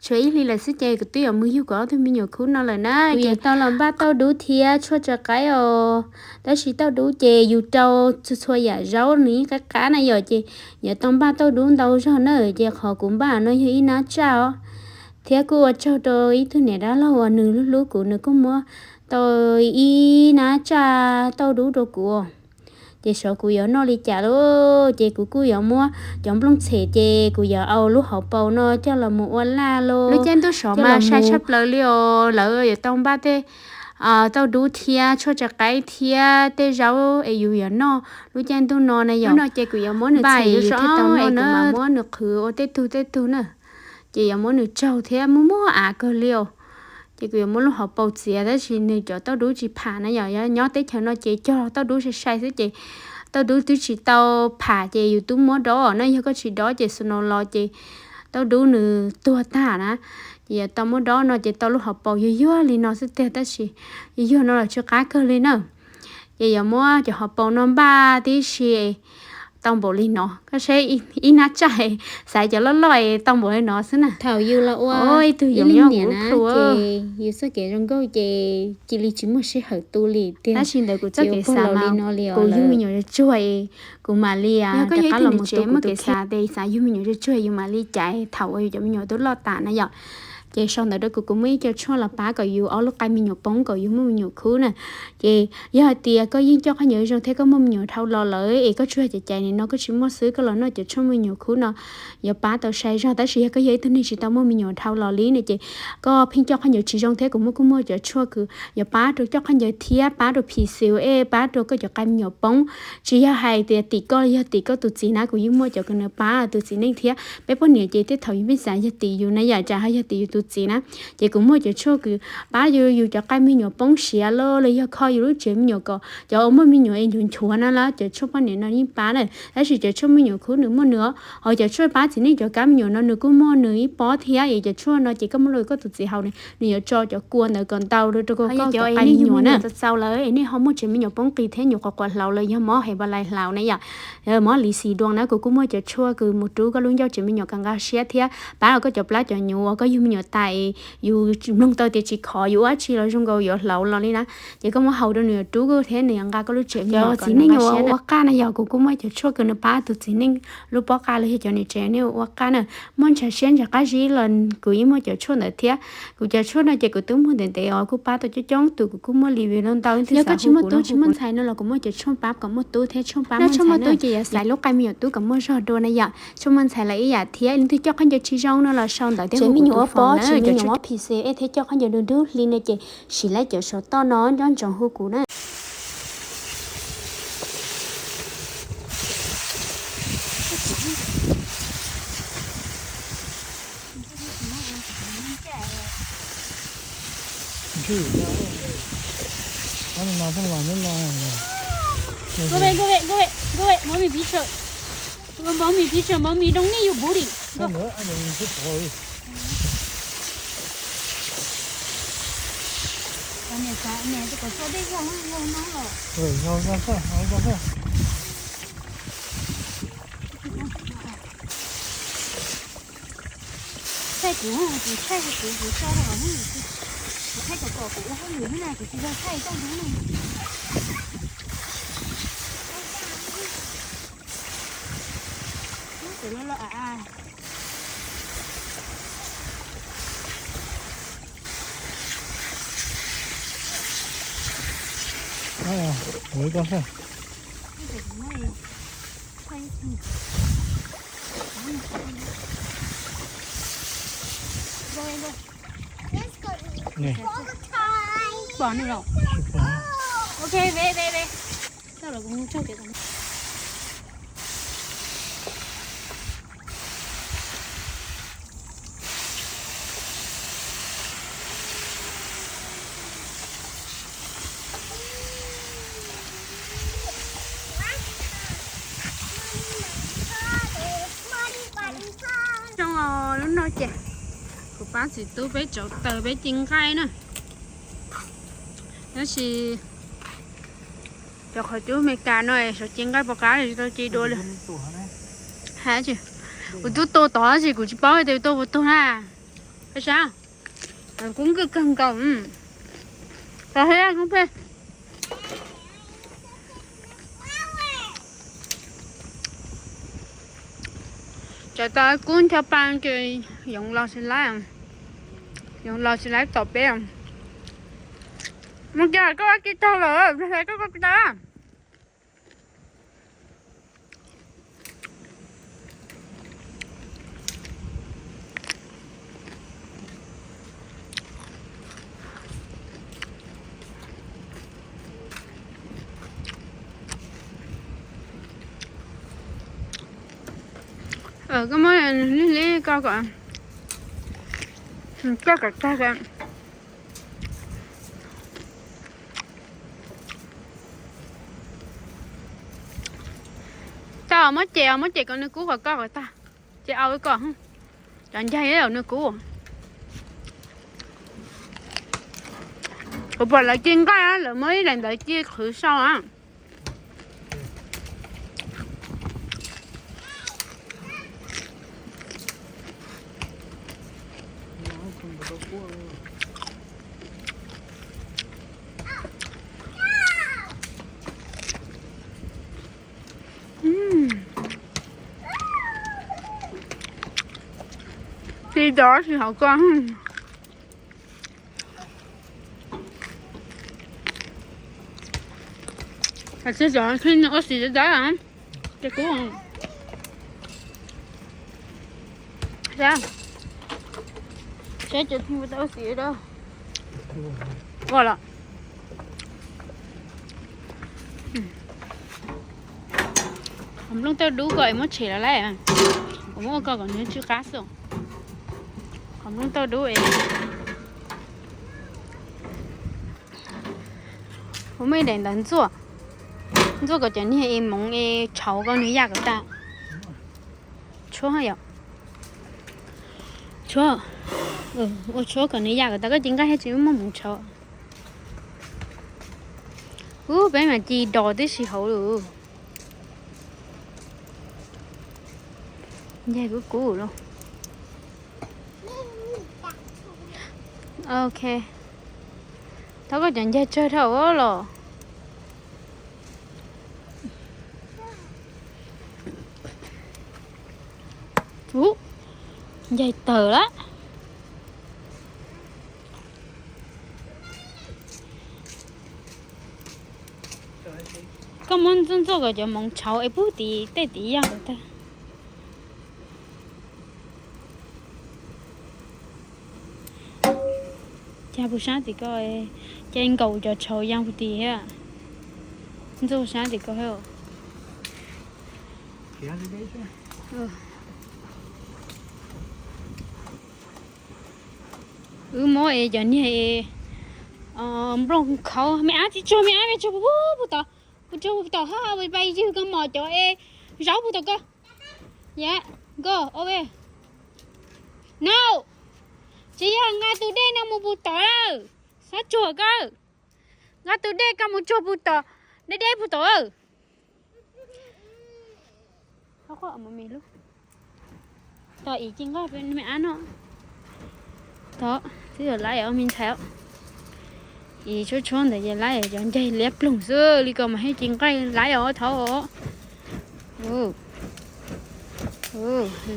tshuav ib hlis lawm xwb ces kuv twb yuav mus yug kuv ob tug me nyuam khub no lawm na. Kuv yuav tau los npaj tauj dub thiab tshuaj tso qaib os. Tab sis tauj dub ces yus rau txhua txhua yam zaub nws yeej qab qab na yom, ces yuav tau npaj tauj dub ntau zog na. Ces qhov kuv npaj no yog ib nab tsaj os. Thiab kuj ua tsaug rau ib tug niam dab laug uas nws hlub hlub kuv, nws kuj muab tau ib nab tsaj tauj dub rau kuv. Ces saib kuv yuav noj li cas lauj. Ces kuv kuj yuav muab cov nplooj txhem ces kuv yuav au lub hauv paus no coj los mus ua laj lauj. Lub caij ntuj saud mas sai tshaj plaws li os, lawv yuav tau npaj tej tauj dub thiab tshuaj tso qaib thiab tej zaub es yus yuav noj lub caij ntuj no na yom. No ces kuv yuav muab nws txhem yus thiaj tau noj na, muab nws qhwv ua tej tug tej tug na. Ces yuav muab nws tsaug thiab muaj muaj av kawg li os. Ces kuv yuav muab lub hauv paus txiav tab sis nws cov tauj dub tsis pham na yom. Nyob teb chaws no ces cog tauj dub sai sai xwb ces tauj dub twb tsis tau pham ces yus twb muab dob na. Yog koj tsis dob ces xu no los ces tauj dub nws tuag tag na. Ces yuav tau muab dob no ces tau lub hauv paus yuag yuag li no xwb tiag tab sis yuag yuag no los tsw qab kawg li na. Ces yuav muab cov hauv paus no npaj tib si tau npaum li no. Koj saib ib nab tsaj xaiv cov loj loj tau npaum li no xwb na. Thaum yus los ua ib tug yoov nyob kuv plhu ces yus txoj kev zoo nkauj ces cia li tsis muaj sij hawm tu li tiag. Tab sis ntawm kuv txoj kev xav li no li kuv yug me nyuam tsuag tsuag, kuv mam li rov qab los mus tu kuv tus kheej. Xav tias xav yug me nyuam tsuag tsuag yus mam li caiv thaum uas yus cov me nyuam twb loj tas na yom. Ces sau ntawv rau kuv, kuv muaj ib co tshuaj los pab kom yus ob lub qai me nyuam poob kom yus muaj me nyuam khub na. Ces yog hais tias koj yeej coj qhov ncauj zoo thiab koj muaj me nyuam dhau los lawm es koj tsuas caiv caiv nim no koj tsis muaj xwb, koj los noj cov tshuaj muaj me nyuam khub no yuav pab tau sai zog. Tab sis yog koj yog ib tug neeg tsis tau muaj me nyuam dhau los li ne ces koj pheej coj qhov ncauj tsis zoo thiab kuv muaj, kuj muaj cov tshuaj kws yuav pab rau coj qhov ncauj thiab pab rau P C O S, pab rau koj cov qai me nyuam poob. Tsis yog hais tias tim koj, yog tim koj tus txiv na, kuv yeej muaj cov kws nws pab tus txiv neej thiab. Peb poj niam ces tej thaum yus pheej xav yog tim yus na yom, tsam ho yog tim yus tus txiv na. Ces kuv muaj cov tshuaj kws pab yus, yus cov qai me nyuam poob siav los los yog kho yus lub tsev me nyuam kom cov uas muaj me nyuam es nchuav nchuav na los cov tshuaj poj niam no yeej pab na. Tab sis cov tshuaj me nyuam khub nws muaj nws os, ho cov tshuaj pab txiv neej cov kab me nyuam no nws kuj muaj nws ib pob thiab. Es cov tshuaj no ces koj muab rau koj tus txiv haus ne, nws yuav tso cov kua ntawd kom ntau rau koj cov qai me nyuam na. Txaus lawm es nej ho muaj tsev me nyuam poob qis thiab nyuam qhuav quav hlaus los yog mob Hebalais hlaus na yom, mob Lis Xis Duas na, kuv kuj muaj cov tshuaj kws mus rub koj lub ncauj tsev me nyuam kom nqa siab thiab pab rau koj cov plab cov nyuv uas koj yug me nyuam tas es yus mloog tau tias tsis khov yus ua dab tsi los zoo nkaus yuav hlaus los li na. Ces koj muab haus rau nws yuav rub thiab nws yuav nqa koj lub tsev me nyuam kom nws nqa siab. Ua qaj na yog kuv kuj muaj cov tshuaj kws nws pab tus txiv neej lub pob qaj los yog cov niam tsev nej ua qaj na. Muaj ntshav siab ntshav qab zib los kuv yeej muaj cov tshuaj ntawd thiab. Kuv cov tshuaj no ces kuv twb muag ntev ntev os, kuj pab tau coob coob tus, kuv kuj muaj li view ntau ntau. Yog koj tsis muaj tub tsis muaj ntxhais no los kuv muaj cov tshuaj pab kom muaj tub thiab tshuaj pab muaj ntxhais na. Tshuaj muaj tub ces yuav xaiv lub qai me nyuam tub kom muaj zog dua na yom. Tshuaj muaj ntxhais los ib yam thiab, leej twg coj qhov ncauj tsis zoo no los sau ntawv thiab hu kuv tus phone na. Tsev me nyuam mob P C O S thiab coj qhov ncauj dub dub hli no ces siv lawv cov saum toj no nco ntsoov hu kuv na. Go away, go away, go away, go away. Mommy picture. Mommy picture, mommy don't need your booty. Go. Thaij kuv, kuv thaij kuv, kuv tso rau kuv thaij kom kom kuv ua hauj lwm na, kuv tsis yog thaij toj dub na. Pom nws los. Ok, ve ve ve. Tau los kuv mus tso kiag. Zoo os, lub no ces kuv pab txiv tub peb tsauv taws peb ci nqaij na. Tab sis cov qhov cub Amelikas no es xyov ci nqaij puas qab tsis tau ci dua li. Kuv twb tua tod tab sis kuv tsis paub tias tua puas tuag na. Sav, kub nkig kawg nkaus. Tau thiab kub pheej. Tsam tas kub ncho pa ces yoov los tsis laib, yoov los tsis laib tom peb. Mus kiag koj kiag tag lawm, koj koj tag. Koj muab li li koj kom, koj kom tag. Tau, muab ces, muab ces kom nws kub kom koj kom tag. Ces au kom cov ncaig nws kub. Kuv pom lawv ci nqaij, lawv muab ib daim ntawv ci qhwv sau. Tsis dov tsis hauv ko. Tsis dov, ua xim dov dov. Ces kuv saib ces ua xim dov. Ua los. Qhov nplooj tawj dub ko es muab tshem los lawm. Kuv muab ua ko kom nws tsw qab xwb. Qhov nplooj tawj dub es. Kuv muaj ib daim ntawv ntxuaj, ntxuaj kom cov niag es moov es tshauv ko nws yaj kom tag. Tshuab yom. Tshuab. Ua tshuab kom nws yaj kom tag, koj ci nqaij thiaj tsis muaj moov tshauv. Ub, peb mas ci dos tib si hauv lawm. Ncaig kub kub lawm. Ok. Thov koj cov ncaig tsawg dhau los. Ub, ncaig tawg lawm. Koj muab ntxuaj ntxuaj kom cov moov tshauv es pub tim tej tim yaj kom tag. Cas puv sab tim ko, ces nkaus cov tshauv yaj puv tim thiab. Ntxuaj sab tim ko thiab. Wb muab es cov niag es nplooj khaub me ab tsis tsuag me ab, me tsuag puag tom, puag tsuag puag tom hab, pais ywg koj mom cov es zaub puag tom ko. Yam, nkauj, ov, no, tsis yog nqa tus dej no mus puag tom lawm, xob tsuag koj, nqa tus dej koj mus tsuag puag tom, deb deb puag tom. Tod ib ci nqaij me ab no. Tod twb yog laib os me ntxhais. Ib tshuab tshuab ntawd ces laib cov ncaig liab ploog xwb li ko mas thiaj ci nqaij laib os thaud os.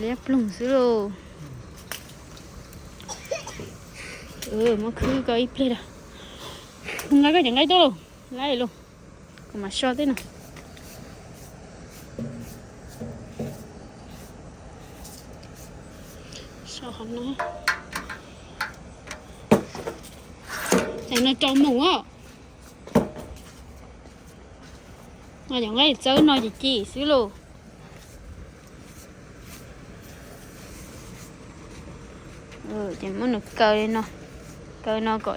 Liab ploog xwb lauj. Muab khwb koj ib pliag da. Nqa koj cov nqaij tuaj lauj, laib lauj. Kuv mam so tej no. So qhov no. Cov no rau mus os. No cov nqaij txawb no ces ci xwb lauj. Ces muab nws kaw li no, kaw no kom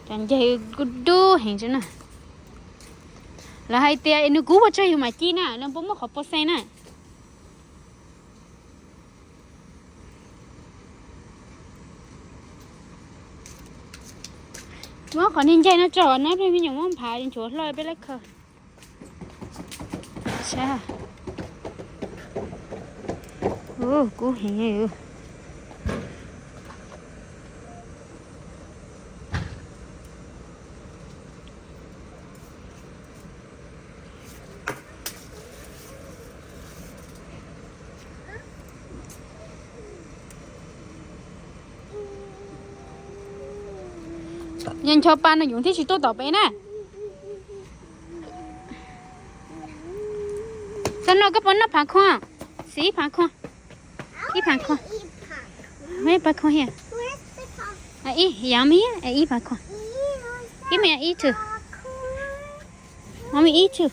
cov ncaig kub dub heev xwb na. Lawv hais tias nws kub puas tsawg yus mam ci na, lawv puas muaj qhov pua xees na. Muab qhov niag ncaig no tso na, peb me nyuam muab nphav nchuav hlo peb lab khaws. Saib, kub heev. Yog ncho pa no yus thiaj tsis tuaj tom peb na. Txog no koj puas noj phav khua? Xis ib phav khua. Ib phav khua. Ib phav khua hiam? Ib, yummy, ib phav khua. Give me ib too. Mommy ib too.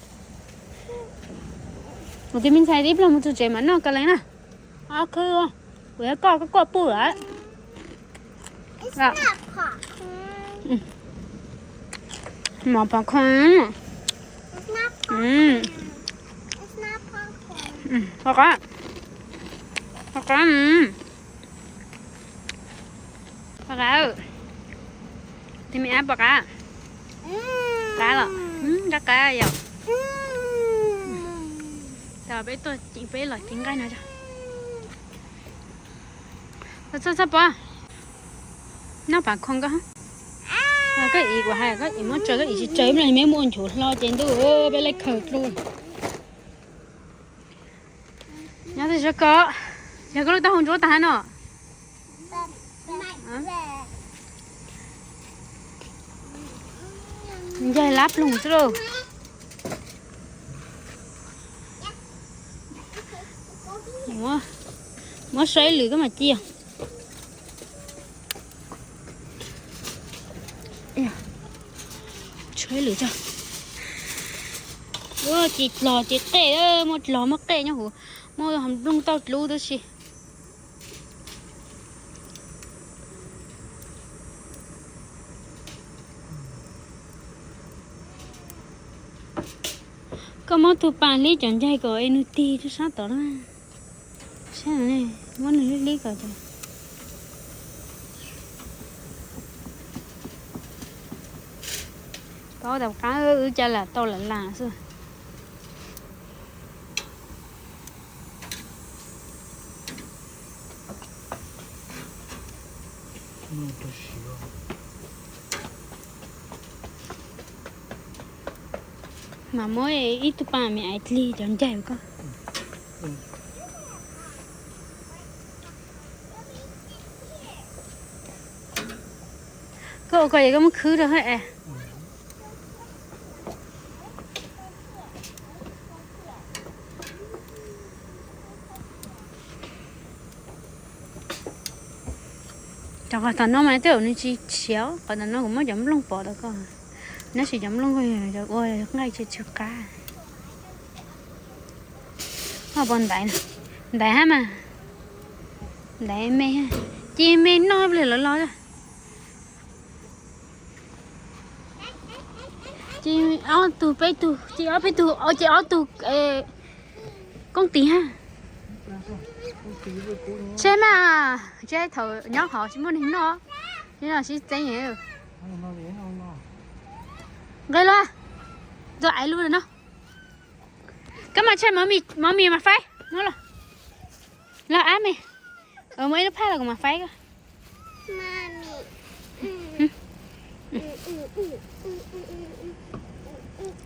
Kuv tus me ntxhais ib pliag mus txog tsev mam noj ko leej na. Ok, kuv yog koj, koj kuj puj lawm. Mov phav khua. Qab, qab, qab. Tus me ab pom qab. Qab los, qab qab yom. Peb tuaj, peb los ceev nqaij no. Txhob txhob pov. Noj phav khua nkauj. Koj ib ua hais koj ib muab tsaws, koj ib tsis tsaws ib pliag me muaj nchuav hlo ces ntuj peb lej khaws dlua. Nyob twb zov ko, yog koj lub taub hau ntsuab tag no. Ncaig lab ploog xwb lauj. Muab saib lwm koj mam cia. Saib lwm tso. Ua ces dlog ces qej, muaj dlog muaj qej nyob hauv, muaj nplooj tauj dlub tab sis. Koj muab tus pas hlib cov ncaig kom es nws tig rau sab tod na. Saib, muab nws hlib hlib kom. Paub tas qab wb cas lam tau lam lam xwb. Mas muab ib tug pas me aiv dlig cov ncaig koj. Koj ua ko es koj muab khwb rau hab es. Cov qhov tom no mas tej zaum nws tsis siav, qhov tom no kuv muab cov nplooj pov rau koj. Nab sis cov nplooj koj yog ua nqaij tsis tsw qab. Koj puas ntaiv, ntaiv hab mas. Ntaiv me, ces me noj ib pliag lawv los. Ces ob tug peb tug, ces ob peb tug, ces ob tug koob tis hab. Tseb mas, tseb thaum nyob hov tsis muaj neeg noj, nyob no sib txeeb. Nqe los, tus aiv lub no. Koj mas tshaib mov mis mas faib, muab los. Los ab me, muaj ib lub phaj los kuv mam faib koj.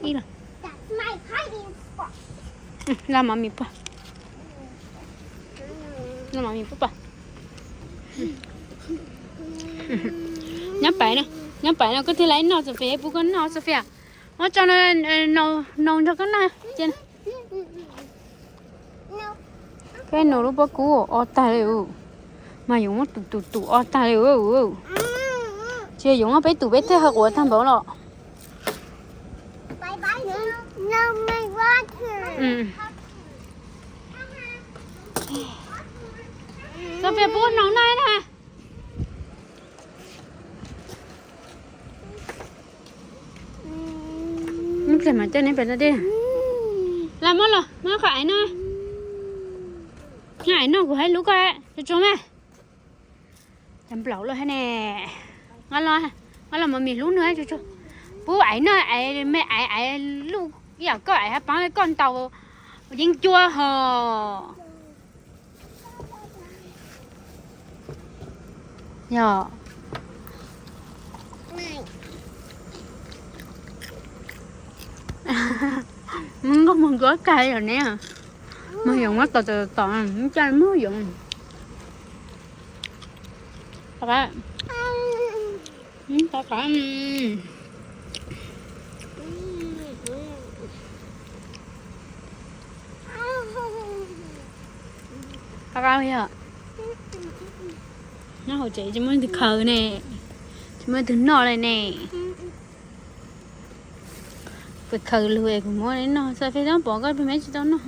Ib los, los mov mis puag, los mov mis puag. Nyob pais no, nyob pais no koj thiaj li noj, Sofia pub koj noj, Sofia. Muab tso no, nau nrog koj noj. Peb nus lub pob kub o tag li, mas yuav muab tus tus tus o tag li. Tsis yog yuav muab peb tus peb thiaj ha quav tag npaum los. Sofia pub nau noj na. Ib pliag mas coj neb pem dej. Los muab los muab qhov aiv no. Aiv no kuv hais lub koj tsuag tsuag mas. Cov nplaum loj hab ne. Los mov mis hlub nws tsuag tsuag. Pub aiv no, aiv me aiv, aiv luj ib yam koj aiv hab paab koj ntaus yeeb ncuab hos. Yog muab nkauj muag nkauj kag yom ne. Muag yoov muab tom tom tom, muab coj muab yoov. Qab qab, qab qab yog. Nyob hauv tsev tsis muaj leej twg khaws ne, tsis muaj leej twg noj li ne. Pes khaws lug es kuv muab li noj, Xav Fes tau pom koj pes me tsis tau noj.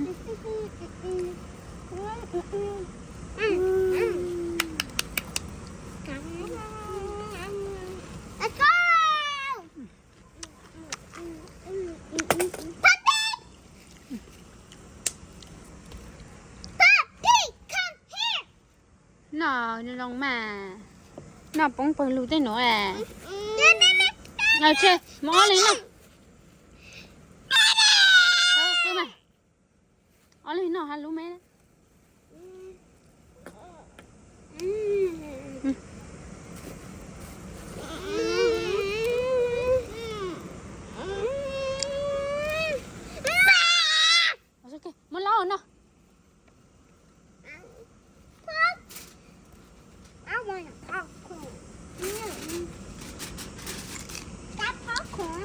Noj zoo mas, noj poob pawg lug tej nuav. Tseg, muab ob leeg noj. Ob leeg noj hab lub me. Muab laub noj.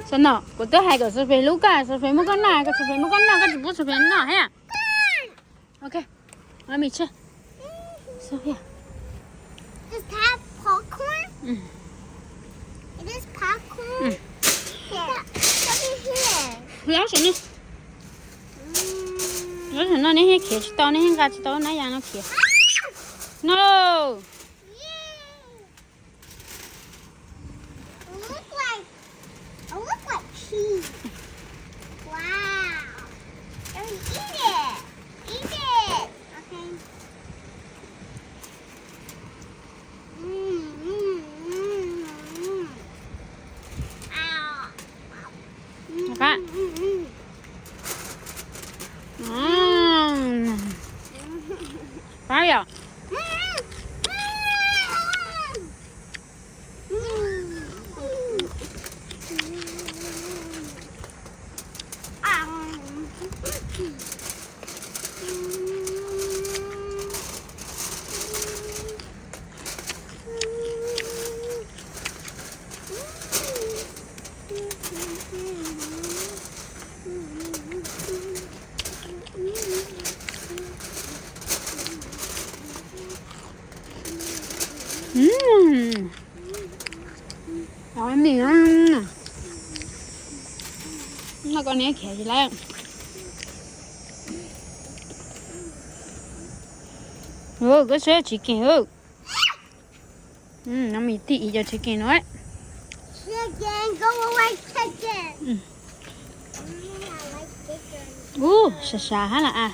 Xav noj, kuv twb hais kom Xav Fes hlub koj, Xav Fes muab koj noj, koj Xav Fes muab koj noj, koj tsis pub Xav Fes noj thiab. Ok, let me check. Sophia. Is that popcorn? Mm. It is popcorn? Mm. Here. Look over here. Look over here. Mm. Look over here, no, neb khiav tsis tau, neb nqa tsis tau nab yas no khiav. Ah! No. Yay. It look like, it look like cheese. Wow. Let me eat it. Eat it. Okay. Mm, mm, mm, mm. Ow. Mm, mm, mm. Mm. Qab yom. Mm, mm, mm. Noj koj neb khiav tsis lawm. Koj sab chicken. No me tij ib co chicken no. Chicken, go away, chicken. Mm. Mm, I like chicken. Uh, sas sas hab las as.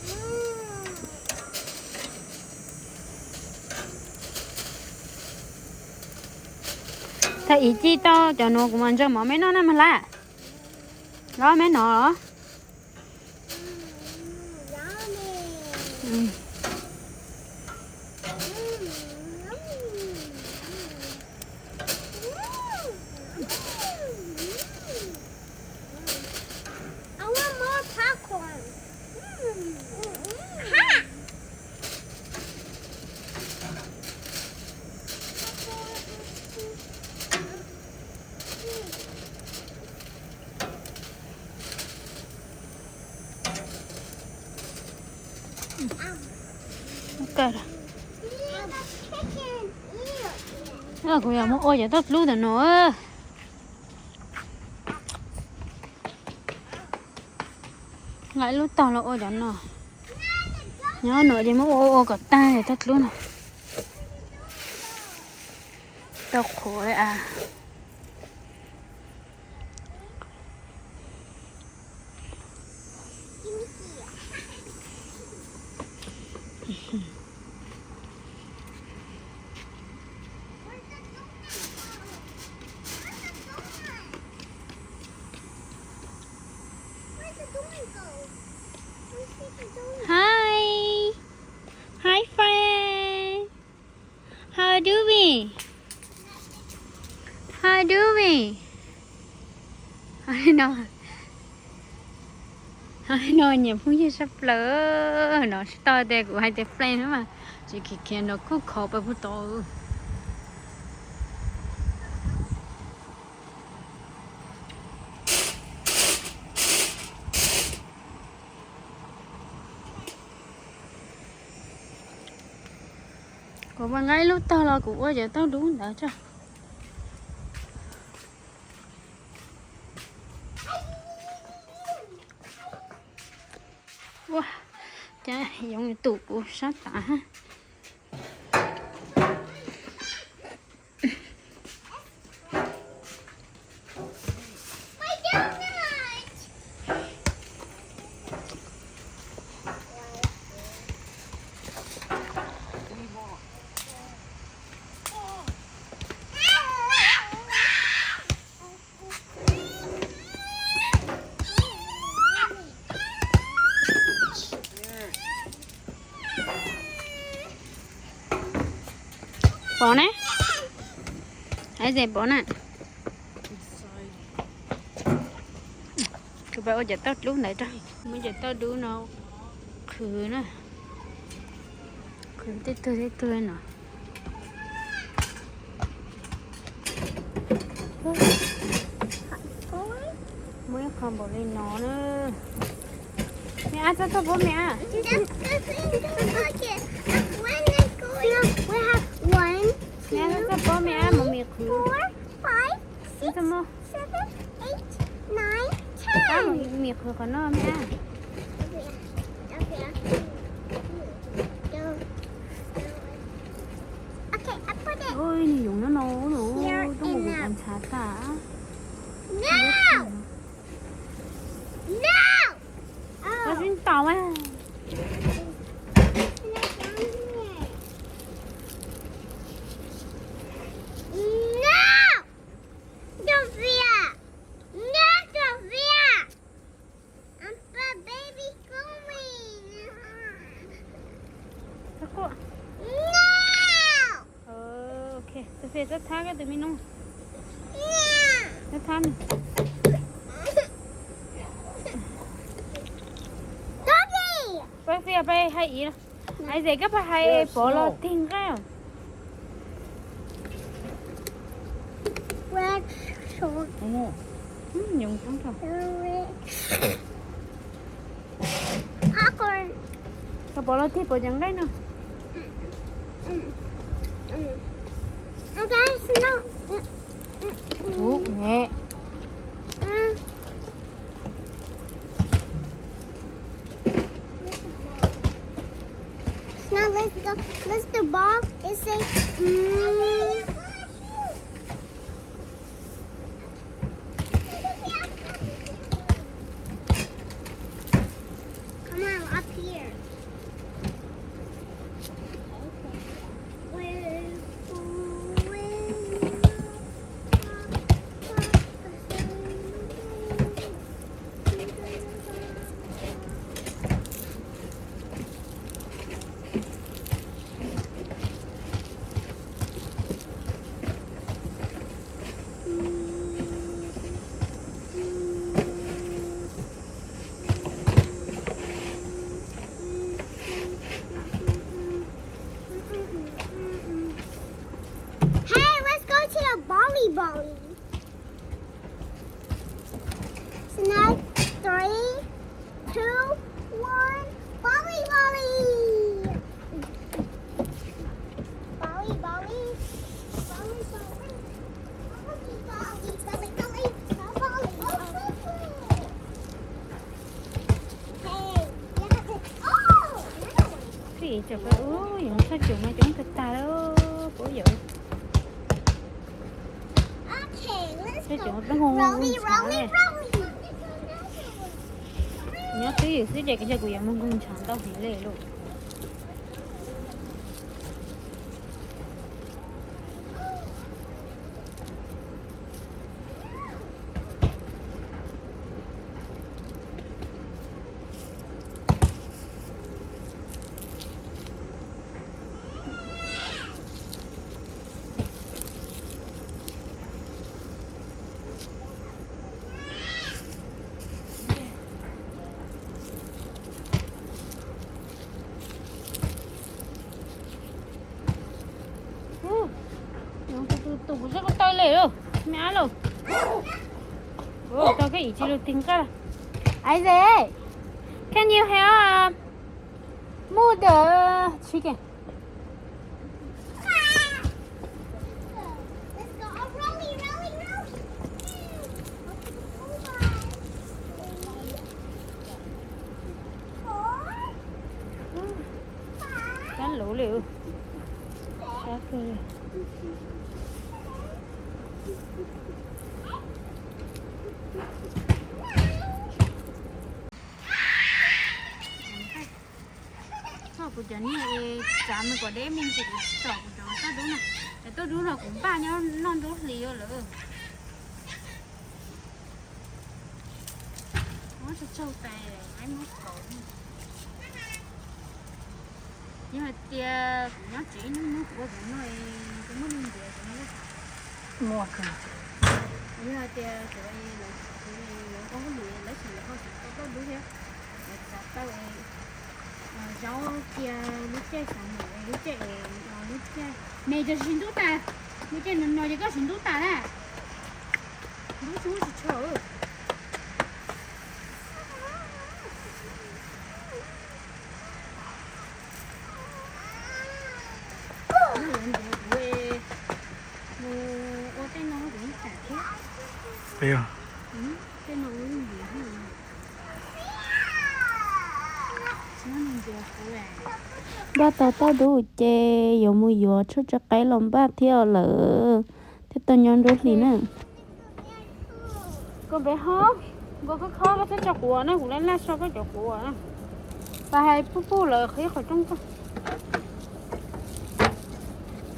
Mm. Mm. Thaum ib cij tau cov nuav kuv mam ntsaws mov meb noj na Mag Lab. Los meb nov. I want more popcorn. Mm. Ha! Kuv yog muab ua cov toj dlub ntawm no. Nqa ib lub tog los ua cov no. Nyob no ces muab ua ua kom tag toj dlub no. Tau qhuav li as. Hi. Hi, friend. How are doing? How are doing? I don't know. No nyiam phooj ywg sab plaws no, tsis tau tias kuv hais tias plain no mas tsis khiav khiav no kuj khov pawg pug tod. Kuv mas nqa ib lub tog los kuv ua cov taub dub ntawd tso. Ua, cas yoov tus kuv sab tav. Pov ne, hais tias pov na. Kuv pab ua cov tauj dub ntawd rau, muab cov tauj dub no qhwv na, qhwv tej tug tej tug no. Muaj ib qho npaum li no na. Me ab, txhob txhob pob me ab. Me ab, txhob txhob pob me ab, mus mis qhwv. Txhob mob. Ab, mus mis qhwv qhov no me ab. Ua, nws yoov nyob no los, tub mus kuv ntshav tag. Koj sib ntaus mas. Ok, Sofia, txhob thab koj tus me noob. Txhob thab nws. Pab Sofia pab hais ib, hais tias koj pab hais pov los tig nqaij. Yoov coob tag. Koj pov los tig pov cov nqaij no. Now let's go. Let's the ball. It say, mm. Come on, up here. Hey, let's go to the volley volley. So now, three, two, one, volley volley. Volley volley. Volley volley. Volley volley. Volley volley. Volley volley. Hey, you have to, oh, another one. Yoov txhaj coob mas coob tag tag, puab yawm. Txhaj coob, tub nkaus ntshav. Nyob twj ywm xwb ces kuv yuav mus nkaug ntshav ntau heev li lauj. Ê, me ab lauj. Ua tau koj ib tsis lug tig nqaj. Isaac, can you help move the chicken? Cab luv li. Sab kawg li. Txog kuv cov niag es tsav me kom deb me ntsis kuv tsom kuv cov tauj dub na. Cov tauj dub no kuv npaj nyob noj ntub hlis ua lawm. Muab tsaug tsaug tais, muab kaus. Yog hais tias kuv nyob tsev ib hnub hnub kuv ua kuv noj, kuv muab nej ntiav kuv noj. Yog hais tias kuv lawv koob lwm lawv tsis lawv ho tsis tau tauj dub thiab. Lawv tsav tauj zaub cia lub caij xav mus lub caij, lub caij me ces tsis ntub tas, lub caij no no ces koj tsis ntub tas na. Ntub tsis muaj tsis tshua. Npaj tau tauj dub ces yuav mus yuav tshuaj tsiv qaib los npaj thiab lawm, thiaj tau nyob ntub hlis na. Koj pem ho, nkaus khob khob koj txhob tso quav na, kuv laj laj so koj cov quav na. Pas hais puj puj lawm qhib qhov rooj koj.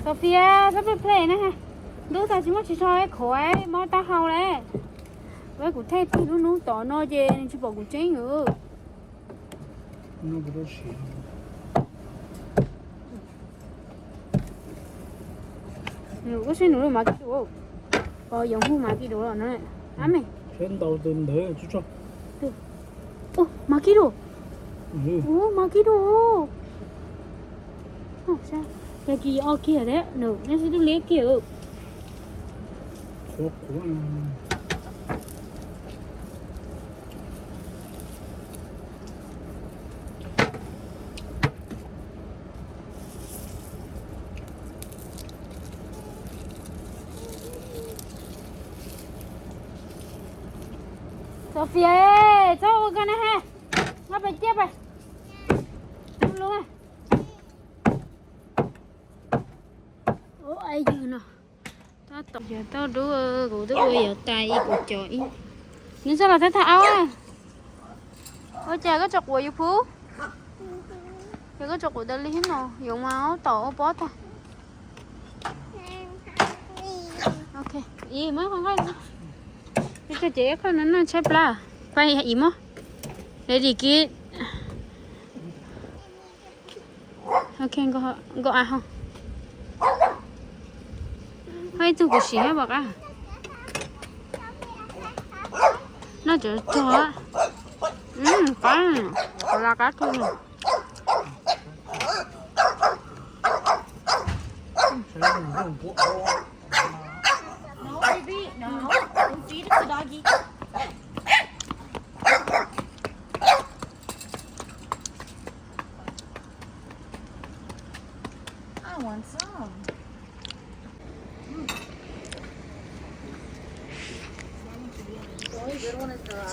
Sofia, txhob pheej play na. Ntub tas tsis muaj tsis tso khuav mob taub hau lawm. Kuv thaij tig lub hnub tom no ces nws tsis pom kuv tseeb. Ua siab nws lub mav kij duav, o, yoov hu mav kij duav los no. Ab me, ntau tus ntawd tso. Ua mav kij duav, ua mav kij duav. Yog kis o kiag thiab, nej sib tub liab kiag. Sofia, txhob ua koj na ha. Nqa pais ciaj pais. Ua, ai yog no. Tab tom yog tauj dub kuv twb ua yuav tas ib kuv cov ib. Nws txog los thawj thawj aub. Ua cas koj tso quav yus pub? Ces koj tso quav tas li thiab no, yuav mas aub tom ua pob tag. Ok, ib muab qhov nqaij, tso ces ib qho no no tshaib plab, pab ib muab. Ready kid. Ok, nkaus av ho. Ho ib tug kuv siv hab pom qab. Noj cov rog. Qab, qab tug.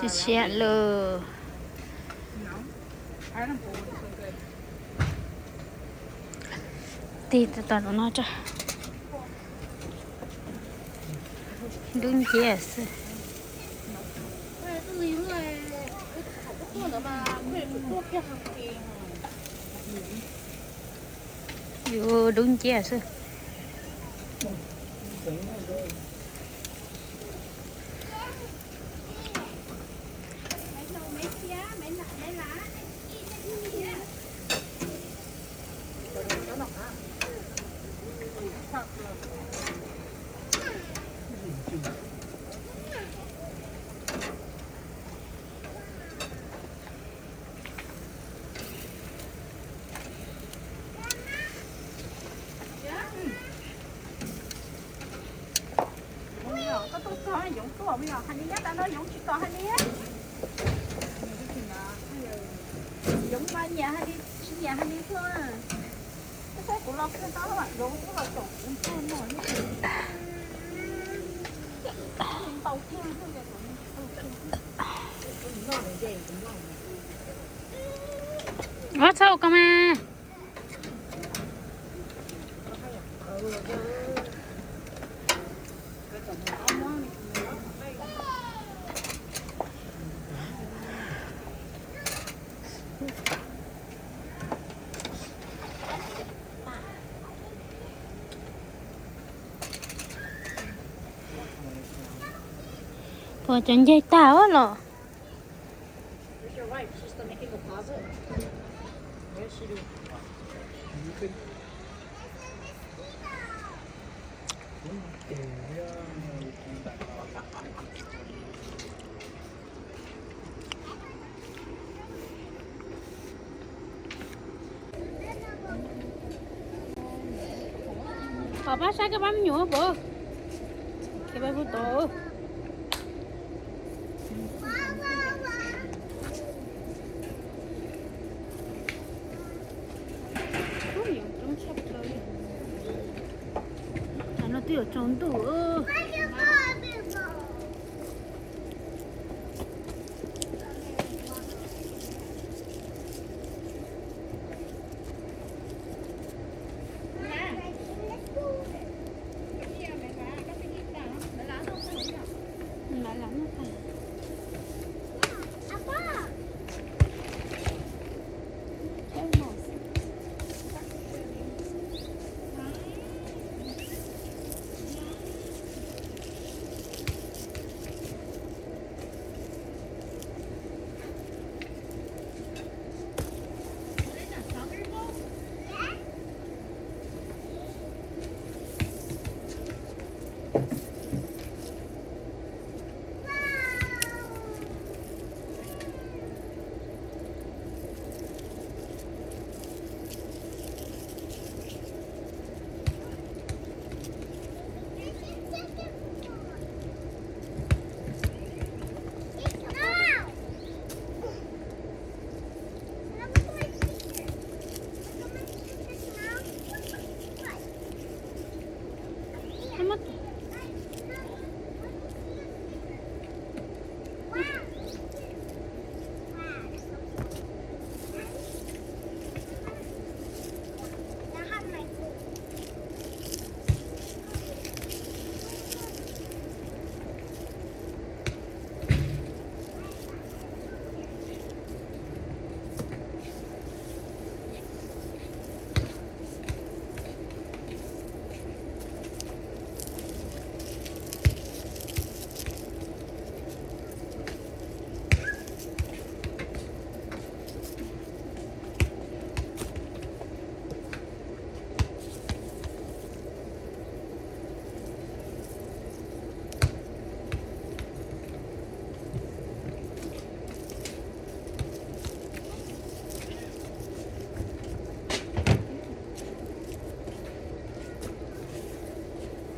Siav siav lawm. Tig tau tom no tso. Dub nciab xwb. Yuav dub nciab xwb. Yoov tuaj mas yog hais li nyob tas no yoov tsis kom hais li. Yoov mas nyiam hais li, tsis nyiam hais li tuaj. Saib kuv los kiag tau yoov ub los txaus kuv noj no. Ntau kawg. Ua txhob ua ko mas. Puas cov ncaig tag los? Pom pab saib koj pab me nyuam puas, pab puas tau. Cov no twb yuav tsaus ntuj.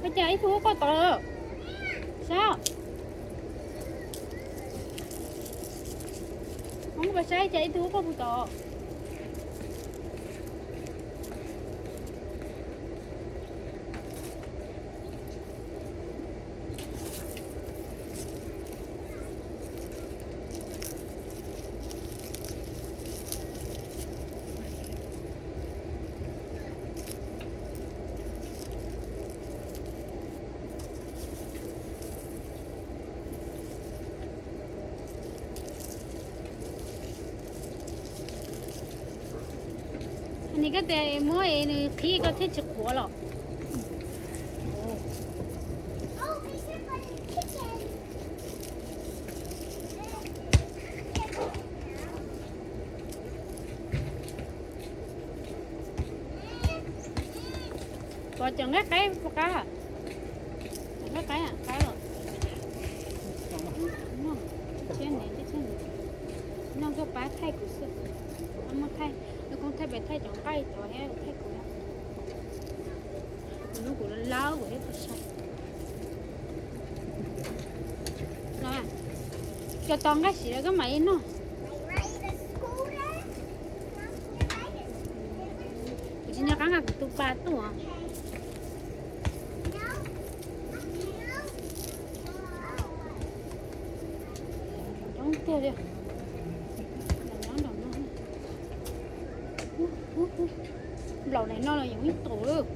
Ua cas ib tug ub qoj tod lawm? Saib. Hmoob, pab saib cas ib tug ub qoj puag tod. Nim koj tes muab es nws qhib koj thiaj tsis qhuav los. Pom cov nqaij qaib puas qab? Cov nqaij qaib, qaib los? Noj koj pab thaij kuv xwb. Muaj thaij, nws koob thaij pem thaij cov nqaij tod thiab thaij kuv. Kuv hnub kuv laub kuv thiaj tau saib. Tos nqaij siav lawm koj mam li noj. Kuv tsis nco qab nqa kuv tus pas tuaj. Coob tiag li. Nplaum daim no los yoov ib tug lawm.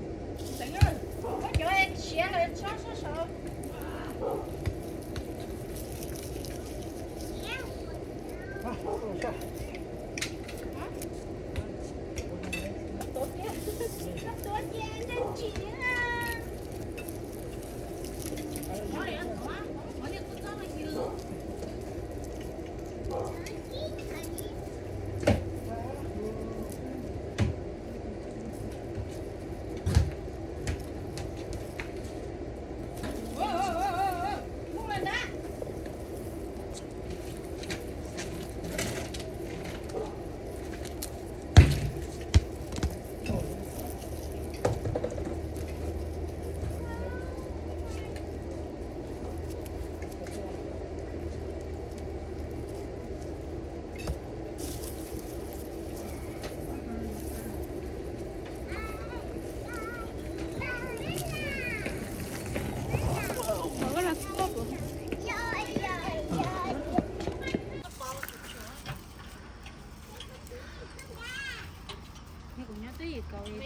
Kuv nyob twb yim kaus li,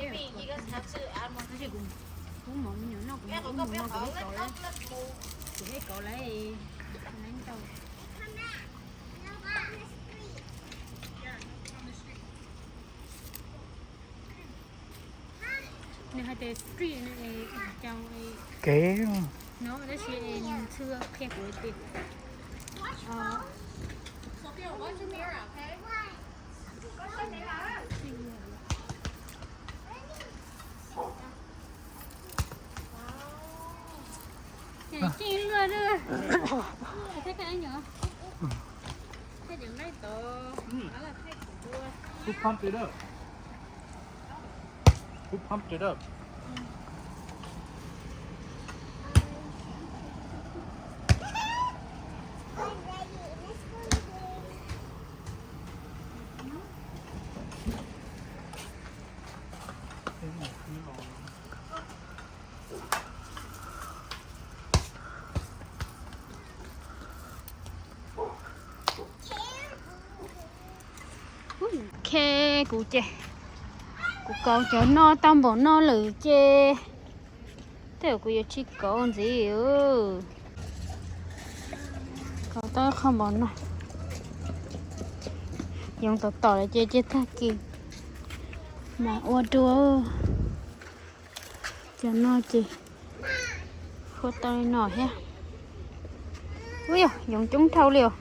kuv mov me nyuam noj, kuv noj ub mus no kuv ib kaus lawm, kuv ib kaus lawm, lawv ntau. Nws hais tias street no es cau kev no, tab sis nws qhia kuv tias Keej luaj, luaj thiab, koj nyuam. Koj cov nqaij tod, Pump it up. Who pumped it up? Ok, kuv ces, kuv kauv cov no tau npaum no lawm ces tej zaum kuv yuav tsis kauv ntxiv. Kauv tau qhov npaum no. Yoov tom tom lawm ces cia tag kis mam ua dua. Cov no ces huaj tau li no thiab. Ub yog yoov coob dhau li os.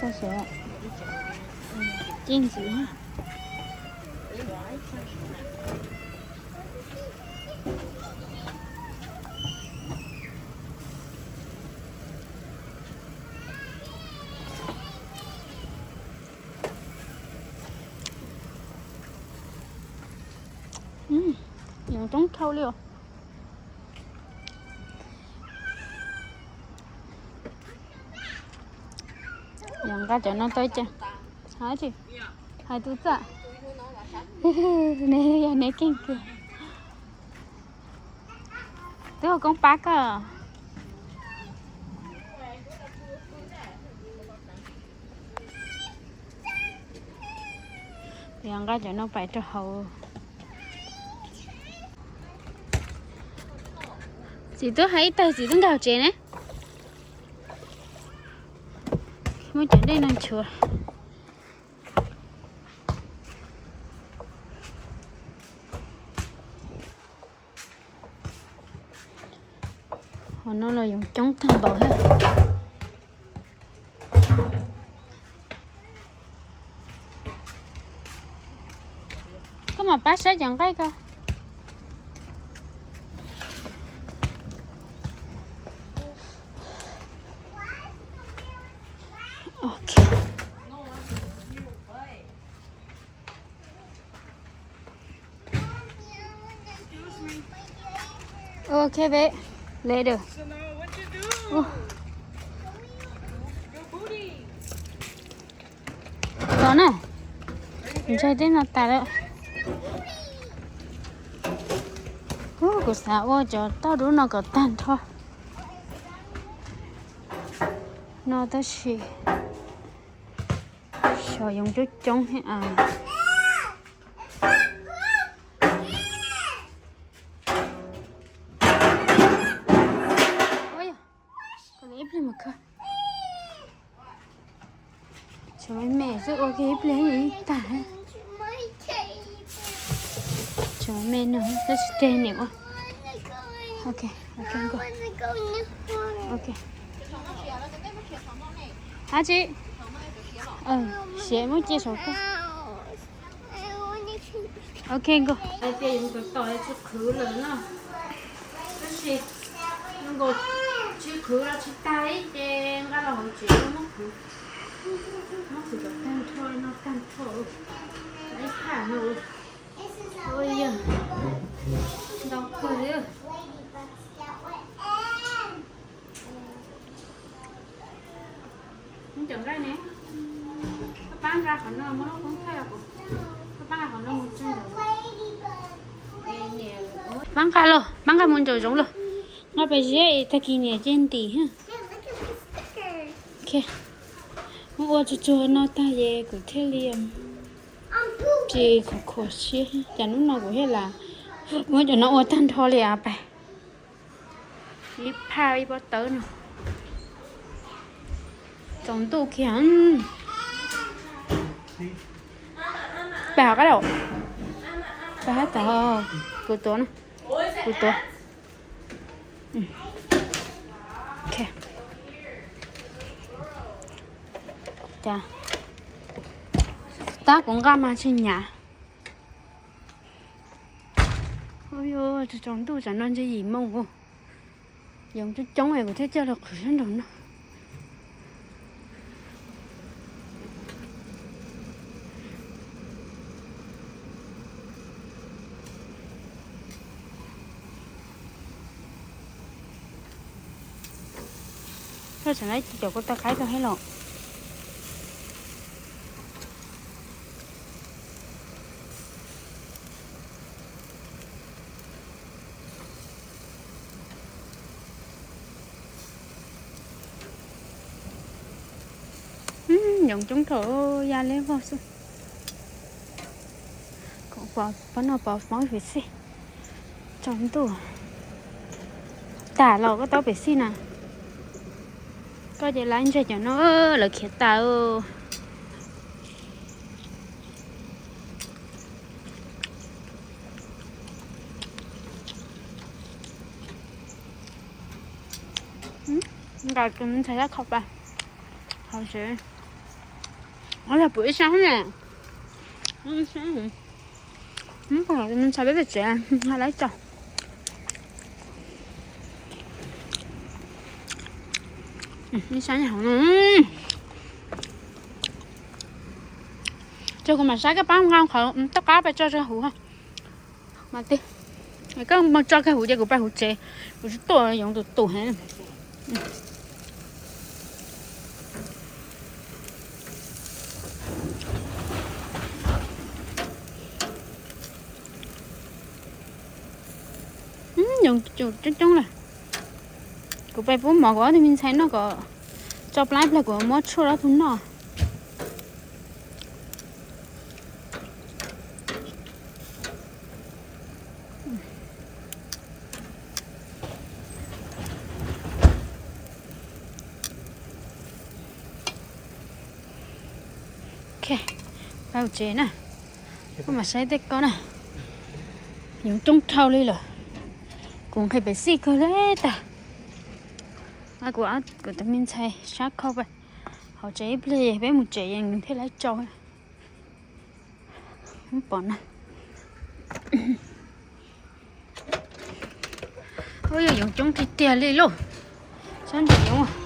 Tau siav, ciaj ntxiv. Yoov coob dhau li os. Yog nqa cov no tau cas? Hais tus txawj, nws yog nws keej kawg. Twb ua koob pab koj. Yog nqa cov no pais rau hauv. Txiv twb hais ib tag txiv twb nkag tsev ne. Muab cov dej no nchuav. Hauv no los yoov coob tag npaum thiab. Koj mam pab saib cov nqaij ko. Ok. Ok, babe. Later. Tos na. Ntshai teb no tas lawm. Ub, kuv xav ua cov toj dub no kom tag nrho no tab sis xyov yoov coob coob thiab as. Ua yog, kom ib pliag mas kha. Tshuav me me xwb, ua kiag ib pliag yeej tag. Tshuav me me no tab sis tig niam ua. Ok, ok, go. Ok. Ab tsi. Siav muab cia saum koj. Ok, nkauj. Hais tias yus tus tom tsis qhwv lawm no, tab sis nkaus tsis qhwv los tsis tag ib ces nqa los hauv tsev muab qhwv. Muab qhwv kom tag nrho no tag nrho. Ib phaj no ua yog ntau kawg li. Cov nqaij ne, koj pab nqa qhov no muab lub koob thaij, koj pab nqa qhov no mus tso. Pab nqa los, pab nqa mus ntsaum zoov los. Nqa pes ziab tag kis niam cia ntim. Muab ua tsuag tsuag no tag ces kuv thiaj li tsis khuam khuam siab. Cas hnub no kuv thiaj li muab cov no ua tag nrho li as pais. Ib phaj ib pob tawb no. Tsaus ntuj kiag. Pais hov qab lauj. Pais hab tod. Kuv tuav no. Kuv tuav. Cas tab kuv nqa mas tsis hnyav. Ua tsaus ntuj tsam no ntshe yim moo. Yoov coob coob es kuv thiaj coj los qhwv sab nraum no. Koj tseem laib cov kuv tau qaib tau thiab los. Yoov coob dhau ya li vog xwb. Pab no pov foob pem xij. Tsaus ntuj. Tas los koj tau pem xij na. Koj ces laib ntseg cov no lawv khiav tas. Nqa tus me ntxhais tab khau pais hauv tsev. Ob yog pum ib sab ne. Ib sab. Tus me ntxhais peb pem tsev ha laib tso. Ib sab hauv no. Ces kuv mam saib koj pab nqa qhov toj qab pais tso rau huv mas ti. Koj mus tso kiag huv ces kuv pais huv tsev, kuv tsis tuaj yoov tus tus heev. Yoov coob coob lawm. Kuv pais pub mov kuv ob tug me ntxhais noj kom tso plab ib pliag kuv muab tshuaj rau ob tug noj. Ok, pais tsev na. Koj mam saib tej ko na. Yoov coob dhau li lawm. Kuv nqhis pem xij kawg li tas. Kuv, kuv tus me ntxhais sab khau pais hauv tsev ib pliag peb mus tsev es nws thiaj laib tsau. Pom na. Ua yog yoov coob tiag tiag li lauj. Sab nraum yoov.